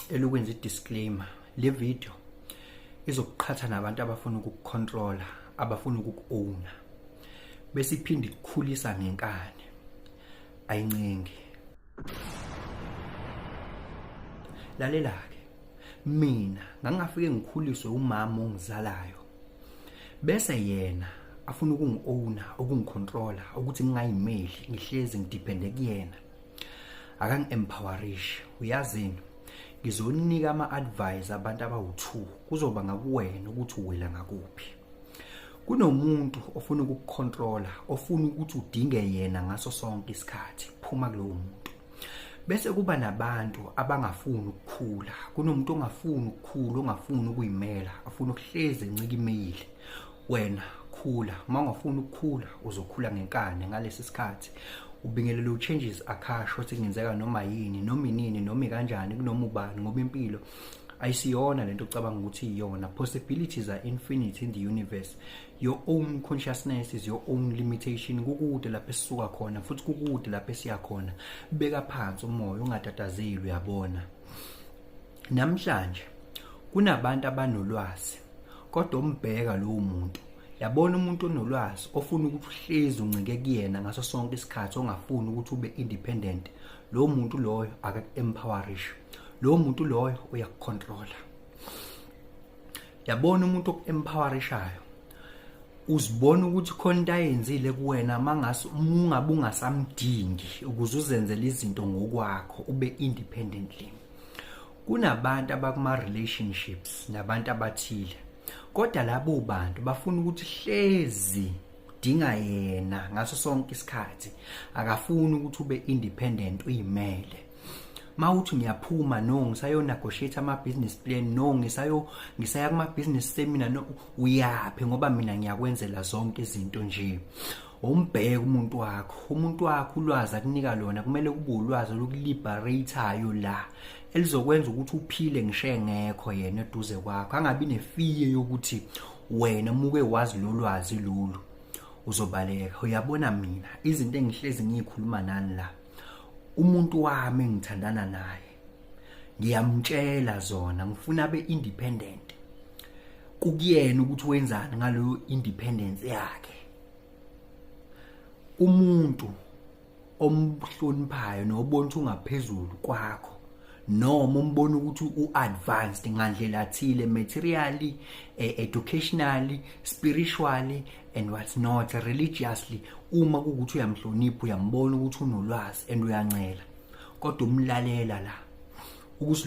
Cela ukwenza i-disclaimer. Le video izokuqhatha nabantu abafuna ukukucontrola, abafuna ukuku-owna, bese iphinde ikukhulisa ngenkani. Ayincengi. Lalela-ke, mina ngangingafike ngikhuliswe umama ongizalayo, bese yena afuna ukungi-owna, ukungicontrola, ukuthi ngingayimeli, ngihlezi ngidepende kuyena. Akangi-empowerishi. Uyazini, ngizonika ama-advice abantu abawu-2, kuzoba ngakuwena ukuthi uwela ngakuphi. Kunomuntu ofuna ukukucontrola, ofuna ukuthi udinge yena ngaso sonke isikhathi. Phuma kulowo muntu. Bese kuba nabantu abangafuni ukukhula. Kunomuntu ongafuni ukukhula, ongafuni ukuyimela, afuna ukuhlezi encika imeyili. Wena khula, uma ungafuni ukukhula uzokhula ngenkani. Ngalesi sikhathi ubingelele u-changes akhasho ukuthi kungenzeka noma yini, noma inini, noma kanjani, kunoma ubani, ngoba impilo ayisiyona lento ocabanga ukuthi iyona. Possibilities are infinite in the universe. Your own consciousness is your own limitation. Kukude lapho esisuka khona, futhi kukude lapho esiya khona. Beka phansi umoya, ungatatazeli. Uyabona, namhlanje kunabantu abanolwazi, kodwa umbheka lowo muntu, yabona, umuntu onolwazi ofuna ukuthi uhlezi uncike kuyena ngaso sonke isikhathi, ongafuni ukuthi ube independent, lowo muntu loyo akaku-empowerish. Lowo muntu loyo uyakucontrola. Yabona, umuntu oku-empowerishayo uzibona ukuthi khona into ayenzile kuwena, mangase ungabe ungasamdingi ukuze uzenzele izinto ngokwakho, ube independently. Kunabantu abakuma relationships nabantu abathile, kodwa labo bantu bafuna ukuthi hlezi udinga yena ngaso sonke isikhathi, akafuni ukuthi ube independent, uyimele. Mawuthi ngiyaphuma, no, ngisayo negotiate ama business plan, no, ngisaya kuma business seminar, no, uyaphi ngoba mina ngiyakwenzela zonke izinto nje. Umbheke umuntu wakho, umuntu wakho ulwazi akunika lona kumele kube ulwazi olukuliberate-ayo la, elizokwenza ukuthi uphile ngisho engekho yena eduze kwakho, angabi nefear yokuthi wena muke wazi lo lwazi lolu uzobaleka. Uyabona, mina izinto engihlezi ngiyikhuluma nani la, umuntu wami engithandana naye ngiyamtshela zona, ngifuna abe independent. Kukuyena ukuthi wenzani ngaleyo independence yakhe. Umuntu omhloniphayo nobona ukuthi ungaphezulu kwakho, noma umbona ukuthi u-advanced ngandlela thile, materially, educationally, spiritually and what not, religiously, uma kuwukuthi uyamhlonipha, uyambona ukuthi unolwazi and uyancela, kodwa umlalela la ukuthi